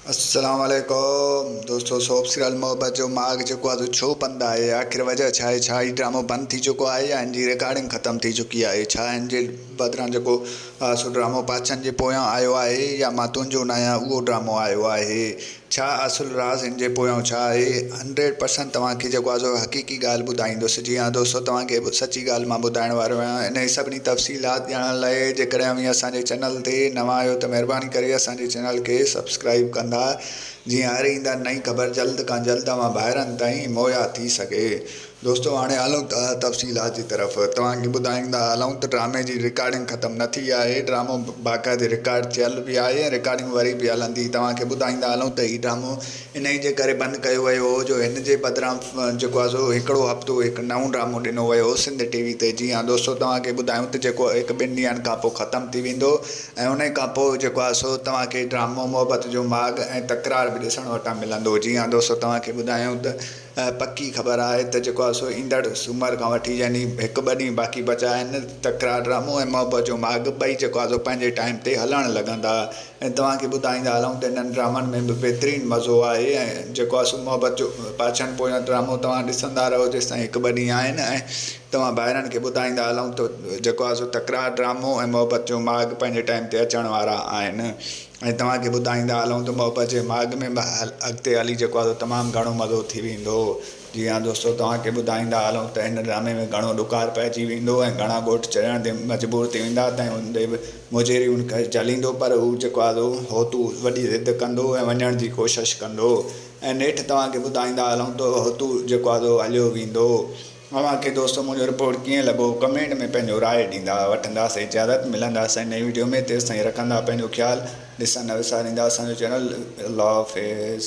السلام عليڪم دوستو سوپ سيريل محبت جو ماڳ جيڪو آهي سو ڇو بند آهي آخر وجه ڇا آهي ڇا هي ڊرامو بند ٿي چڪو آهي يا هن جي رڪارڊنگ ختم ٿي چڪي آهي ڇا هن جي بدران جيڪو آهي سو ڊرامو پاڇن جي پويان آيو آهي يا مان تنهنجو نه آهيان اهو ڊرامو آيو آهي ڇا اصل راز هن جي پويان ڇا آهي هنڊريڊ پرسنٽ توهان کي جيڪو آهي سو حقيقي ڳالهه ٻڌائيندس جي ها دوستو توهان کي سچي ڳالهه مان ٻڌائڻ وارو آهيان انهي سڀني تفصيلات ڄاڻڻ لاء جيڪڏهن اوهين اسان جي چينل تي نوان آهيو ته مهرباني ڪري اسان جي چينل کي سبسڪرائيب ڪندا جيئن هر ايندڙ نئين خبر جلد کان جلد اوهان ڀائرن تائين مهيا ٿي سگهي. دوستو هاڻي هلون ٿا تفصيلات جي طرف توهان کي ٻڌائيندا هلون ته ڊرامي جي رڪارڊنگ ختم نه ٿي آهي ڊرامو باقاعدي رڪارڊ ٿيل به آهي ۽ رڪارڊنگ وري به هلندي توهان کي ٻڌائيندا هلون ته هي ڊرامو انهي جي ڪري بند ڪيو ويو هو جو هن جي بدران جيڪو آهي سو هڪڙو هفتو هڪ نئون ڊرامو ڏنو ويو هو سنڌ ٽي وي تي جي ها دوستو توهان کي ٻڌايون ته جيڪو هڪ ٻن ڏينهن کان پوء ختم ٿي ويندو ۽ انهي کان پوء جيڪو آهي سو توهان کي ڊرامو محبت جو ماڳ ۽ تڪرار به ڏسڻ وٽان ملندو جي ها دوستو توهان کي ٻڌايون ته پڪي خبر آهي ته جيڪو آهي سو ايندڙ سومر کان وٺي يعني هڪ ٻه ڏينهن باقي بچا آهن تڪرار ڊرامو ۽ محبت جو ماڳ ٻئي جيڪو آهي سو پنهنجي ٽائيم تي هلڻ لڳندا ۽ توهان کي ٻڌائيندا هلون ته انهن ڊرامن ۾ به بهترين مزو آهي ۽ جيڪو آهي سو محبت جو پاڇن پويان ڊرامو توهان ڏسندا رهو جيستائين هڪ ٻه ڏينهن آهن ۽ توهان ڀائرن کي ٻڌائيندا هلون ته جيڪو آهي سو تڪرار ڊرامو ۽ محبت جو ماڳ پنهنجي ٽائيم تي اچڻ وارا آهن. ۽ توهان کي ٻڌائيندا هلون ته محبت جي ماڳ ۾ به اڳتي هلي جيڪو آهي سو تمام گهڻو مزو ٿي ويندو. جي ها دوستو توهان کي ٻڌائيندا هلون ته هن ڊرامي ۾ گهڻو ڏڪار پئجي ويندو ۽ گهڻا ڳوٺ ڇڏڻ تي مجبور ٿي ويندا تنهن هوندي به مجيري ان کي جهليندو پر هو جيڪو آهي سو هوتو وڏي ضد ڪندو ۽ وڃڻ جي ڪوشش ڪندو ۽ نيٺ توهان کي ٻڌائيندا هلون ته هوتو جيڪو آهي سو هليو ويندو. اوهان کي دوستو منهنجو رپورٽ ڪيئن لڳو ڪمينٽ ۾ پنهنجو راء ڏيندا وٺنداسين اجازت ملنداسين نئين وڊيو ۾ تيستائين رکندا پنهنجو خيال ڏسڻ نه وساريندا اسان جو چينل الله حافظ.